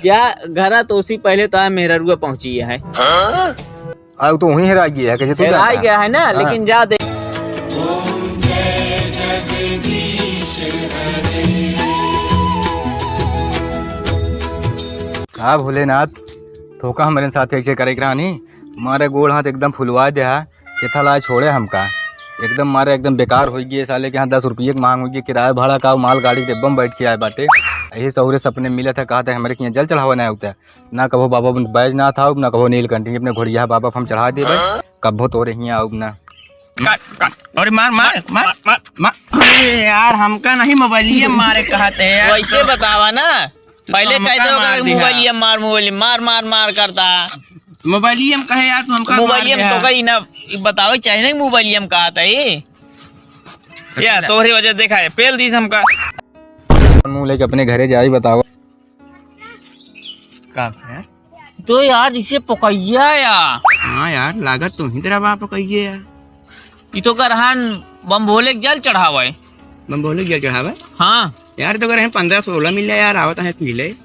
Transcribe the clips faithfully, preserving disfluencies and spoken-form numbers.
जा घरा, तोसी पहले तो मेहररुआ पहुँची है। आ, उ तो वहीं हेराइ गया है, कैसे तू हेराइ जानता? गया है ना, हाँ। लेकिन जा दे। हाँ भोलेनाथ, थोका हमरे साथ ऐसे करे के रहनी, मारे गोड़ हाथ एकदम फुलवा दे है, केथा लाए छोड़े हमका। एकदम मारे एकदम बेकार होइ गए, साले के यहाँ दस रुपये के मांग होइ गए, किराया भाड़ा का, माल गाड़ी के डिब्बा में बैठ के आए बाटे। यही सहुरे सपने मिले थे, कहा थे हमरे के यहाँ जल चढ़ावा ना होता। ना कभो बाबा बैजनाथ आउब, ना कभो नीलकंठी, अपने घोड़िया बाबा हम चढ़ा देबे, कभो तोरे हियाँ आउब ना। काट, काट। अरे मार, मार, मार, मार, मार। अरे यार, हमका नहीं मोबाइलिया मारे कहत है यार। वैसे बतावा ना, पहले हमका कह दो मार कि दिया। मोबाइलिया मार, मोबाइल मार, मार, मार करता। मोबाइलिया में कहे यार, तू हमका मार मोबाइलिया में दिया। तो कही ना, बतावे चाहे ना मोबाइलिया में कहा था ये। या तोहरे वजह देखा है, पेल दीस हमका। मुंह लेके अपने घरे जाई, बतावा। का भा यार? तो यार, जैसे पकैया या। हाँ यार, लागत तो ही तेरा बाप पकैये यार। ई तो गरहन बम भोले के जल चढ़ावे। बम भोले के जल चढ़ावे? हाँ। यार, तो गरहन पन्द्रह सोलह मिले यार, आवत है पी ले।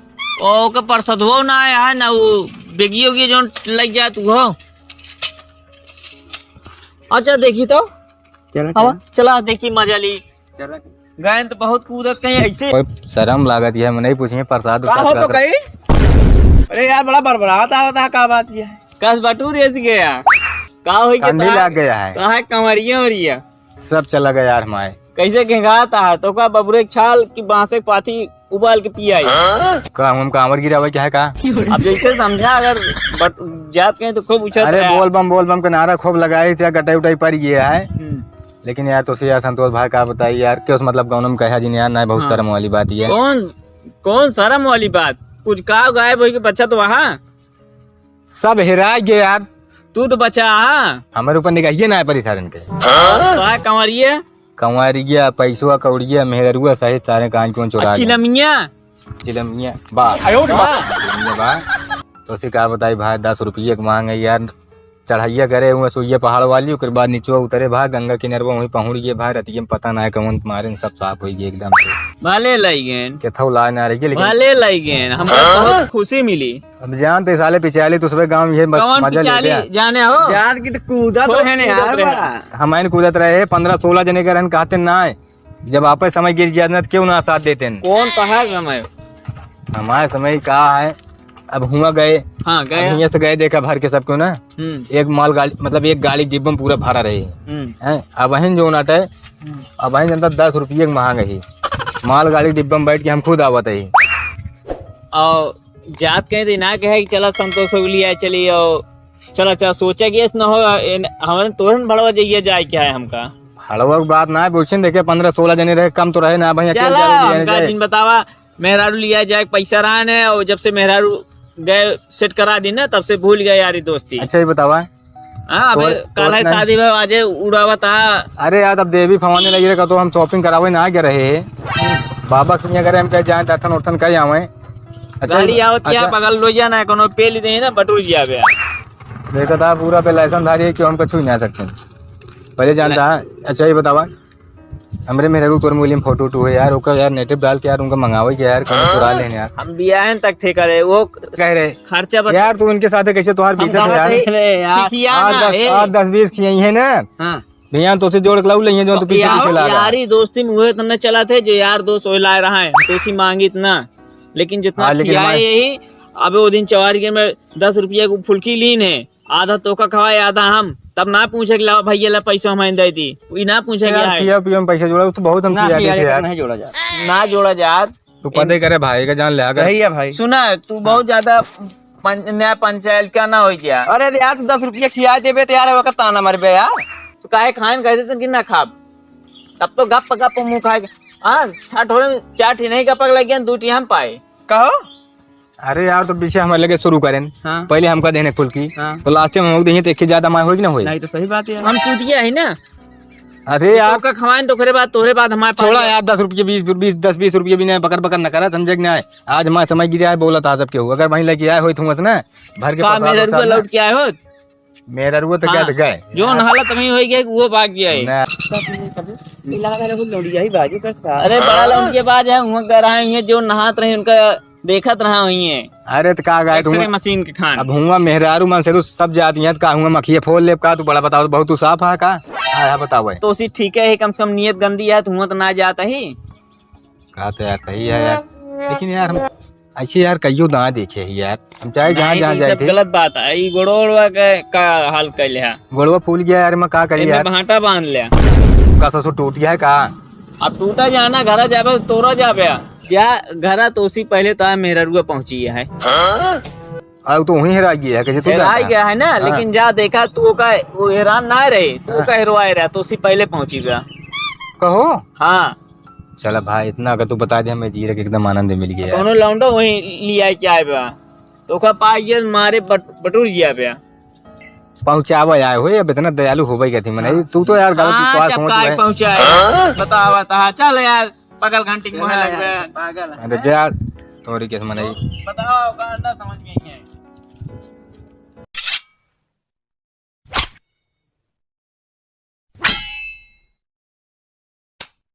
ओ, ओके परसदवो ना आया है, ना वो बेगियो के जोन लग जात वो। अच्छा, देखी तो। चला, हवा, चला। चला, देखी, मजा ली। चला। गए तो बहुत कूदत कहीं ऐसे। कोई शर्म लागत है, मैं नहीं पूछिए, प्रसाद का उसाद हो खाकर। पकई? अरे यार, बड़ा बरबरात आवत है, का बात ये है? कस बटू रेस गया। का होई के ठंडी तोहार? लाग गया है। तोहार कंवरिया उरिया। सब चला गया यार हमारे। कैसे घेंघात है? तो का बबुरे के छाल की बांसे के पाती उबाल के पियाई। का हम कांवर गिरावे के है का? अब जैसे समझा, अगर बट-, जात कहीं तो खूब उछत अरे रहा। बोल बम, बोल बम के नारा खूब लगाई, से गटाई उटाई पड़ गया है। हम्म। लेकिन यार, तो से यार संतोष भाई का बताई यार, क्यों से मतलब गाँव में कहा जिन यार, ना बहुत हाँ। शर्म वाली बात ये है। कौन, कौन शर्म वाली बात? कुछ का गायब होई के बच्चा तो वहाँ? सब हेरा गए यार। तू तो बचा, हाँ। हमारे ऊपर निगाहिए ना है परी सारन के। तो है कंवरिया? कंवरिया, पैसवा, कौड़िया, मेहररुआ सहित सारे कान कौन चुरा गए। चिलमिया? चिलमिया, बा। आयो रे बा। चिलमिया बा। तो उसे का बताई भाई, दस रुपये के मांगे यार। चढ़ाइया करे हुए सुइया पहाड़ वाली, ओकर बाद नीचवा उतरे भाई, गंगा किनारवा वहीं पहुँच गए भाई। रतिया में पता ना है कौन मारे, सब साफ हो गए एकदम से। भले लई गए। केथौ लाए ना रहिए, लेकिन भले लई गए। हमका हाँ? बहुत खुशी मिली। अब जानते साले पिचाली तो सुबह गाँव में ये बस कौन मजा ले पिचाली गया। जाने हो? यार की तो कूदत खूब रहे ने कूदत यार रहे। बड़ा। हमारे कूदत रहे, पन्द्रह सोलह जने के रहन कहते ना है। जब आपे समय गिर जात ना तो क्यों ना साथ देते हैं? कौन कहा समय? हमारे समय का है, अब हुआ गए। हाँ, गए। अब हियाँ से गए देखा भर के सबको ना। हम्म। एक माल गाड़ी, मतलब एक गाड़ी डिब्बा में पूरा भरा रहे। हम्म। हैं? अब अहिन जो नाटे, हम्म। अब अहिन जनता दस रुपये के महंग है। माल गाड़ी डिब्बा में बैठ के हम खुद आवत है। और जात कहे तो ना कहे कि चला संतोष हो लिया, चलिए, और चला, चला, सोचा कि ऐसा ना हो, ए, न, हमारे तोरन भड़वा जाइए जाए क्या है हमका? भड़वा की बात ना है, बुझे देखे, पन्द्रह सोलह जने रहे, कम तो रहे ना, भैया, अकेले चला, जाए, हमका जाए। जिन बतावा, मेहरारू लिया जाए, पैसा रहा ने, और जब से मेहरारू गए, सेट करा दी ना, तब से भूल गए यारी दोस्ती। अच्छा, ये बतावा। हाँ, अबे तो, तो काल है नहीं। शादी में, आज उड़ावा था। अरे यार, अब देवी फवाने लगी रहे, तो हम shopping करावे ना गए रहे। बाबा के यहाँ करे, हम कहे जाए, दर्शन उर्शन कर आवे। अच्छा, गाड़ी आवत क्या, अच्छा। बगल लो जाना है, कोनो पेल दे ना, बटुर जिया बे। देखा था, पूरा पे लाइसेंस धारी है, क्यों हमको छू नहीं सकते। पहले जानता है। अच्छा, ये बतावा, हमरे मेहरारू तोर मोबाइल में फोटो वोटो है यार, ओका यार नेटिव डाल के यार उनका मंगावे के यार, कौन चुरा लेने यार। हम बियाहन तक ठेका रहे, वो कह रहे खर्चा बता। यार तू उनके साथ कैसे तोहार हम बीते थे कहत यार? रहे, यार, आज खिसियाना दस, है। आज दस बीस खियाई है ना? हाँ। भैया तो से जोड़ के लाऊ लेंगे जो तू पीछे यार, पीछे ला रहा है। यारी दोस्ती में हुए इतना चला थे जो यार दोस्त ओए लाए रहा है, तो उसी मांगी इतना, लेकिन जितना हाँ, लेकिन खियाए हमारे यही। अब वो दिन चवारी के में दस रुपया को फुल्की लीन है, आधा तोका खवाए, आधा हम। तब ना पूछे कि लावा भैया ला पैसा हमें दे दी, ई ना पूछे कि यार, है। खिया पिया में पैसा जोड़ा, वो तो बहुत हम ना, खिया खिया देते यार। नहीं जोड़ा जा। ना जोड़ा जा। तू पदे करे भाई का जान ले, अगर सही है भाई। सुना, तू बहुत ज्यादा पं-, न्याय पंचायत का ना हो गया। अरे यार, तू दस रुपया खिया देबे तो यार, ओकर ताना मारबे यार। तो काहे खाएन, कह देते कि ना खाब, तब तो गप गप मुंह खाए। हाँ, छठ होले में चार ठी नहीं गपक लग गया, दू ठी हम पाए। कहो? अरे यार, तो पीछे हमारे लगे शुरू करें। हाँ। पहले हमका देने फुल्की, हाँ। तो लास्ट में हम देंगे तो एक ही ज्यादा माय होगी ना होई? नहीं, तो सही बात है यार। हम चूतिया है ना। अरे यार। तो का खवाएं तो ओकरे बाद, तोहरे बाद हमारे पास छोड़ा यार, दस रुपये, बीस, बीस, दस, बीस रुपये भी नहीं, बकर बकर न करा, समझे कि नहीं? आज हमारा समय गिरा है, बोला था सबके हो। अगर वहीं लेके आए होई तुम ना, भर के का प्रसाद मेरे वसाद रुपये ना। लौट के आए हो? मेरा रुआ तो क्या हाँ। तो गए? जो यार। हालत में होई गए, वो भाग गया है। ना। ये लगा था, वो लौंडिया ही बाजू का था। अरे, बड़ा लौंडिया बाज है, वहाँ गए रहे हैं, जो नहात रहे, उनका देखत रहा हुई है। अरे त का गाय एक्सरे मशीन के खान। अब हुआ मेहरारू मन से तू सब जाती है, त का हुआ मखिए फोल लेब का? तू बड़ा बताओ, बहुत तू साफ है का? हाँ, हाँ, बताओ भाई। तो उसी ठीक है, कम से कम नियत गंदी है, तो हुआ तो ना जाता ही। बात तो यार सही है यार, लेकिन यार हम ऐसे यार कहियो ना देखे ही यार, हम चाहे जहाँ नहीं, जहाँ तो ये जाए सब थे। गलत बात है। ई गोड़वा ओड़वा के का हाल कैले है? गोड़वा फूल गया यार, मैं का करी एमे यार? भाटा बांध ले। का ससुर टूट गया है का? अब टूटा जाना, घरा जाबे तो तोरा जाबे। जा घरा तो उसी पहले तो मेहररुआ पहुंची है। आ, तो वहीं हेराई गया है, कैसे तू हेराई जानता? गया है ना, हाँ। लेकिन जा देखा तू ओका, वो हैरान ना रहे, तू हाँ। ओका हेरवाए रहा, तो उसी पहले पहुंची गया। कहो? हाँ। चला भाई, इतना अगर तू बता दे, हमें जीरे के एकदम आनंद मिल गया। कौनो लौंडो वहीं लिया के आए बा, तो ओका पाइए मारे बट-, बटुर जिया बे। पहुँचावे आए हो, अब इतना दयालु होबे के थी, मने, हाँ। तू तो यार गलत, हाँ, तू तो आज समझ चपकाए गए। पहुँचाए। हाँ? बतावा, बता, चल यार, पागल घंटी के मोहे लगबे। पागल है। अरे जा, तोरी केस मने। बताओ, ओका अंडा समझ गई।